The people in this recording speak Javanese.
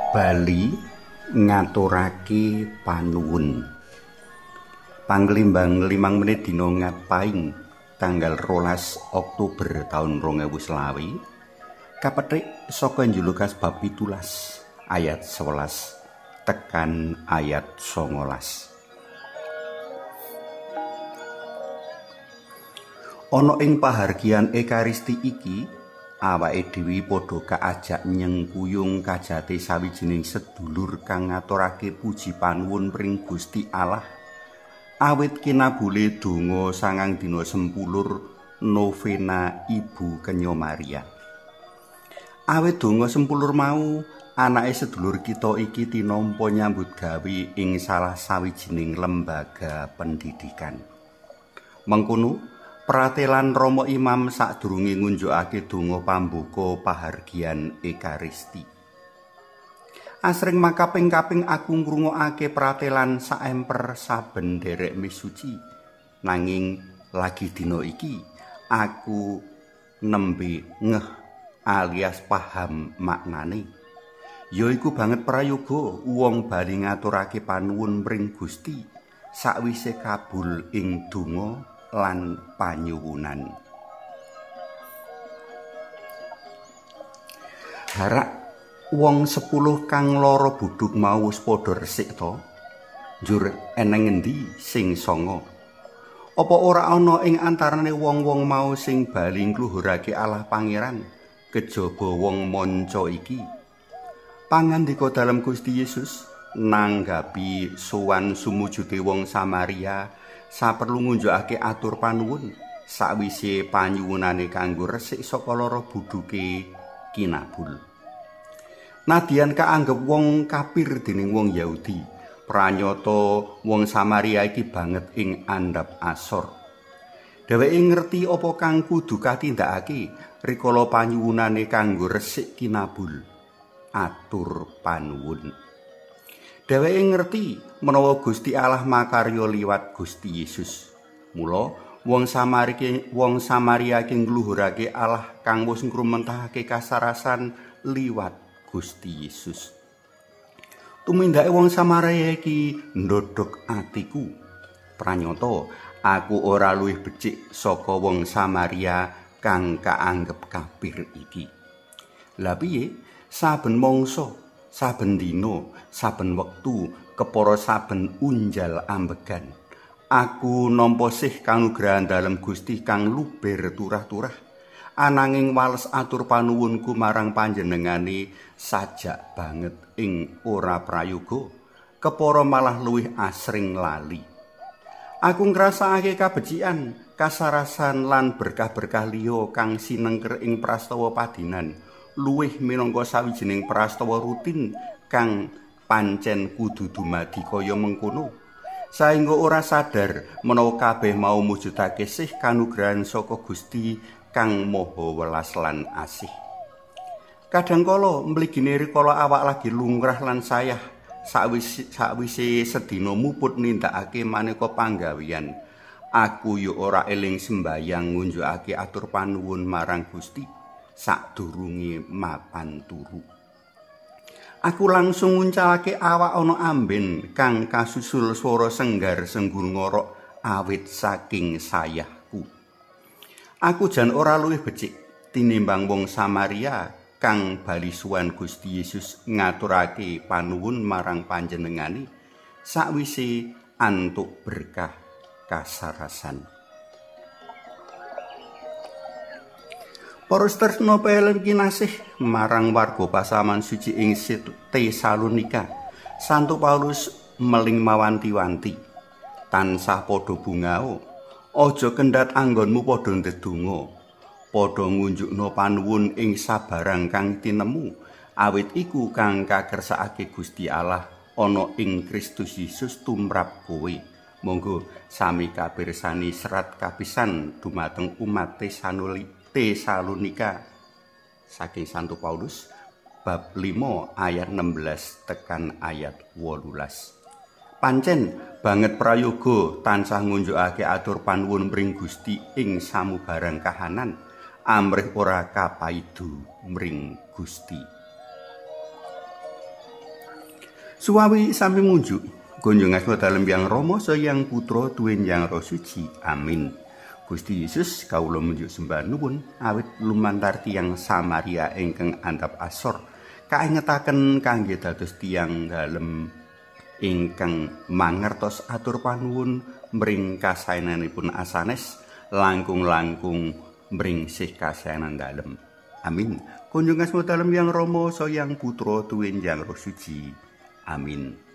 Bali ngaturake panuwun. Panglimbang 5 menit dina Ngatpaing tanggal 12 Oktober taun 2020 kapethik saka Injil Lukas bab 17 ayat 11 tekan ayat 19. Ana ing pahargyan Ekaristi iki awake dhewe padha kaajak nyengkuyung kajate sawijining sedulur kang ngaturake puji panuwun pring Gusti Allah awit kinabule donga sangang dina sempulur novena Ibu Kenya Maria. Awit donga sempulur mau, anake sedulur kita iki tinampa nyambut gawe ing salah sawijining lembaga pendidikan. Mengkono pratelan Romo Imam sadurunge ngunjukake donga pambuka pahargyan Ekaristi. Asring makaping-kaping aku ngrungokake pratelan saemper saben derek mis suci. Nanging lagi dina iki aku nembe ngeh alias paham maknane. Yaiku banget prayoga wong bali ngaturake panuwun mring Gusti sakwise kabul ing donga lan panyuwunan. Harak wong 10 kang lara budhuk mau wis padha resik to? Njur eneng endi sing songo? Apa ora ana ing antarane wong-wong mau sing bali ngluhurake Allah Pangeran kejaba wong manca iki? Pangandika dalem Gusti Yesus nanggapi sowan sumujude wong Samaria saperlu ngunjukake atur panuwun sakwise panyuwunane kanggo resik saka lara budhuke kinabul. Nadyan kaanggep wong kafir dening wong Yahudi, pranyata wong Samaria iki banget ing andhap asor. Dheweke ngerti apa kang kudu katindakake rikala panyuwunane kanggo resik kinabul. Atur panuwun. Dheweke ngerti menawa Gusti Allah makarya liwat Gusti Yesus. Mula wong Samaria iki ngluhurake Allah kang wis ngrumentahake kasarasan liwat Gusti Yesus. Tumindake wong Samaria iki ndodhok atiku. Pranyata aku ora luwih becik saka wong Samaria kang kaanggep kafir iki. Lah piye? Saben mangsa, saben dina, saben wektu, kepara saben unjal ambegan, aku nampa sih kanugrahan dalem Gusti kang luber turah-turah. Ananging wales atur panuwunku marang panjenengane sajak banget ing ora prayoga, kepara malah luwih asring lali. Aku ngrasakake kabecikan, kasarasan lan berkah-berkah liya kang sinengker ing prastawa padinan, luwih minangka sawijining prastawa rutin kang pancen kudu dumadi kaya mengkono, saengga ora sadar menawa kabeh mau mujudake sih kanugrahan saka Gusti kang maha welas lan asih. Kadangkala mligine rikala awak lagi lungrah lan sayah sakwise sedina muput nindakake maneka panggawean, aku yo ora eling sembayang ngunjukake atur panuwun marang Gusti sadurunge mapan turu. Aku langsung nguncalake awak ana amben kang kasusul swara senggar senggur ngorok awit saking sayahku. Aku jan ora luwih becik tinimbang wong Samaria kang bali suwan Gusti Yesus ngaturake panuwun marang panjenengane sakwise antuk berkah kasarasan. Para tresna pelen kinasih marang warga pasaman suci ing Tesalonika, Santo Paulus meling mawanti-wanti, tansah padha bungao, aja kendhat anggonmu padha ndedonga, padha ngunjukna panuwun ing sabarang kang tinemu, awit iku kang kakersakake Gusti Allah ana ing Kristus Yesus tumrap kowe. Monggo sami kapirsani serat kapisan dumateng umat Tesalonika saking Santo Paulus bab 5 ayat 16 tekan ayat 18. Pancen banget prayoga tansah ngunjukake atur panuwun mring Gusti ing samubarang kahanan, amrih ora kapaidu mring Gusti. Suwawi sami munjuk. Kunjung asma dalem Yang Rama Sang Putra tuwin Yang Roh Suci. Amin. Gusti Yesus kawula munjuk sembah nuwun awit lumantar tiyang Samaria ingkang andhap asor kaingetaken kangge dados tiyang dalem ingkang mangertos atur panuwun mring kasaenanipun asanes langkung-langkung mring sih kasaenan dalem. Amin. Kunjung asma dalem Yang Rama Sang Putra tuwin Yang Roh Suci. Amin.